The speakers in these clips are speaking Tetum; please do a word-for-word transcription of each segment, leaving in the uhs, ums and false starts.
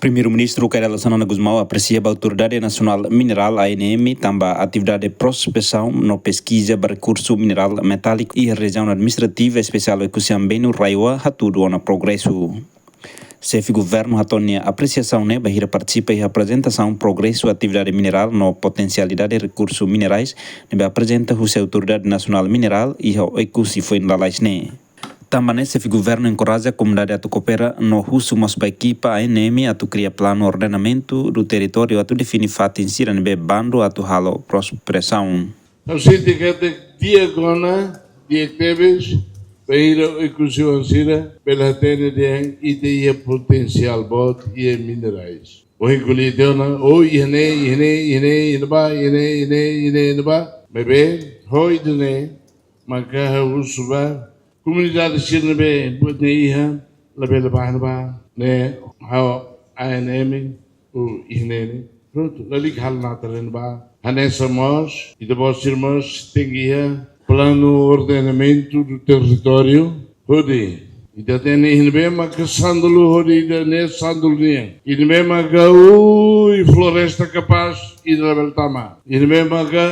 Primeiru-Ministru Kay Rala Xanana Gusmão apresia ba Autoridade Nasionál Minerál, A N M, tanba atividade prospesaun no peskiza ba rekursu minerál metáliku iha Rejiaun Administrativa Espesiál Oekusi Ambenu, RAEOA, hatudu ona progresu. Xefe Governu hato'o nia apresiasaun ne'e bainhira partisipa iha aprezentasaun progresu atividade minerál no potensialidade rekursu minerais ne'ebé aprezenta husi Autoridade Nasionál Minerál iha Oekusi foin lalais ne'e. Tanba ne'e, Xefe Governu enkoraja komunidade atu koopera no husu mós ba ekipa A N M atu kria planu ordenamentu do territóriu atu define fatin sira ne'ebé bandu atu halo prospesaun. Ha'u sente katak di'ak ona, di'ak tebes, bainhira Oekusi oan sira bele hatene dehan ita iha potensiál boot iha minerais. Ohin ko'alia tiha ona, oh, iha ne'e, iha ne'e, iha ne'e, iha ne'ebá, iha ne'e, iha ne'e, iha ne'e, iha ne'ebá. Maibé, ho ida-ne'e maka ha'u husu ba komunidade sira ne'ebé buat ne'e iha, labele bá ne'ebá, ne'e ha'u A N M, o iha ne'e ne'e. Prontu, lalika halo natar ne'ebá. Hanesan mós, ita-boot sira mós tenke iha planu ordenamentu do territóriu, hodi ita hatene iha ne'ebé maka sandalu, hodi ida-ne'e sandalu nian. Iha ne'ebé maka, ui, floresta kapás, ida labele tama. Iha ne'ebé maka,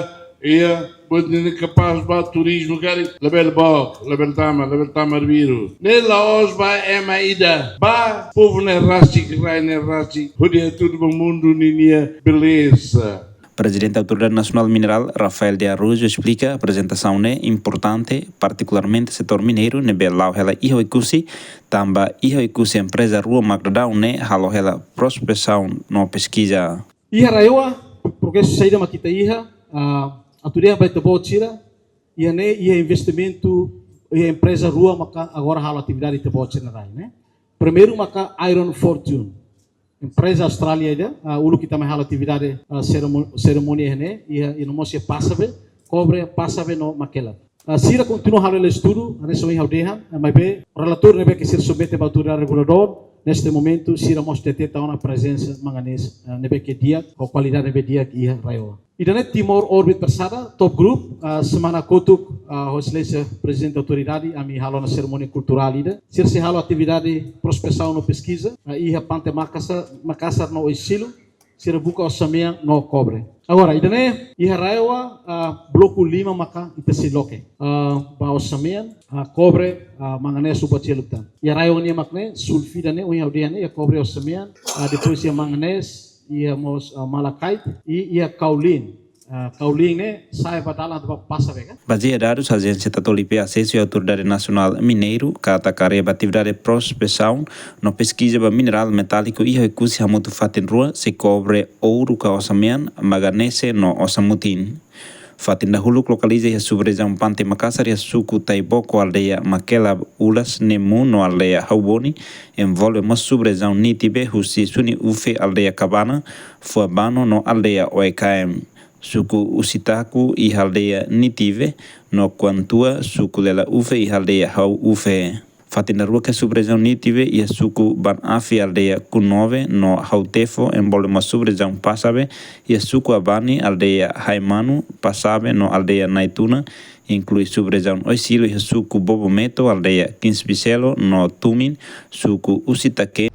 iha buat ne'e kapás ba turizmu karik, labele book, labele tama, labele tama arbiru. Ne'e la'ós ba ema ida, ba povu ne'e rasik, rai ne'e rasik, hodi hatudu ba mundu ninia beleza. Prezidente Autoridade Nasionál Minerál, Rafael de Araújo, esplika aprezentasaun ne'e importante, partikularmente setór mineiru ne'ebé la'o hela iha Oekusi, tanba iha Oekusi empreza rua mak daudaun ne'e halo hela prospesaun no peskiza. Iha RAEOA, progresu saida mak ita iha, ah, atu dehan ba ita-boot sira, iha ne'e, iha investimentu, iha empreza rua maka agora halo atividade ita-boot sira-nia rai, ne'e. Primeiru maka Iron Fortune, empreza Austrália ida, ah, uluk ita mai halo atividade, ah, seremo-, serimónia iha ne'e, iha, iha no mós iha Passabe, kobre, Passabe no Maquelab. Ah, sira kontinua halo hela estudu, hanesan ohin ha'u dehan, ah, maibé relatóriu ne'ebé ke sira submete ba autoridade reguladór, neste momentu sira mós deteta ona prezensa manganés, ah, ne'ebé ke di'ak, ho kualidade ne'ebé di'ak iha RAEOA. Ida-ne'e Timor Orbit Persada, Top Group, ah, semana kotuk, ah, ho Exelénsia Prezidente Autoridade, ami halo ona serimónia kulturál ida. Sira sei halo atividade prospesaun no peskiza, ah, iha Pante Makasar, Makasar no Oesilo, sira buka osa-mean no kobre. Agora, ida-ne'e, iha RAEOA, ah, bloku lima maka ita sei loke. Ah, ba osa-mean, ah, kobre, ah, manganés, uba tieluk tan. Iha RAEOA nian mak ne'e, sulfida ne'e, ohin ha'u dehan ne'e, iha kobre osa-mean, ah, depois iha manganés, iha mós, ah, malachite, i iha kaolin. Ah, kaolin ne'e, sa'e ba dalan atu ba Passabe ka? Bazeia dadus Ajénsia Tatoli P A, asesu iha Autoridade Nasionál Mineiru, katak área ba atividade prospesaun no peskiza ba minerál metáliku iha Oekusi hamutuk fatin rua, sei kobre ouro ka osa-mean, manganese no osa-mutin. Fatin dahuluk lokaliza iha sub-rejiaun Pante Makasar iha suku Taiboko, aldeia Maquelab, Ulas, Nemu no aldeia Hauboni, envolve mós sub-rejiaun Nitibe, husi Suni Ufe, aldeia Kabana, Fuabano no aldeia O E K M. Suku Usitaku iha aldeia Nitibe, no Kuantua, suku Lela Ufe iha aldeia Hau Ufe. Fatin daruak iha sub-rejiaun Nitibe iha suku Ban Afi, aldeia Kunove no Hautefo, envolve mós sub-rejiaun Passabe iha suku Abani, aldeia Haimanu, Passabe no aldeia Naituna, inklui sub-rejiaun Oesilo iha suku Bobo Meto, aldeia Kinspicelo no Tumin, suku Usitake.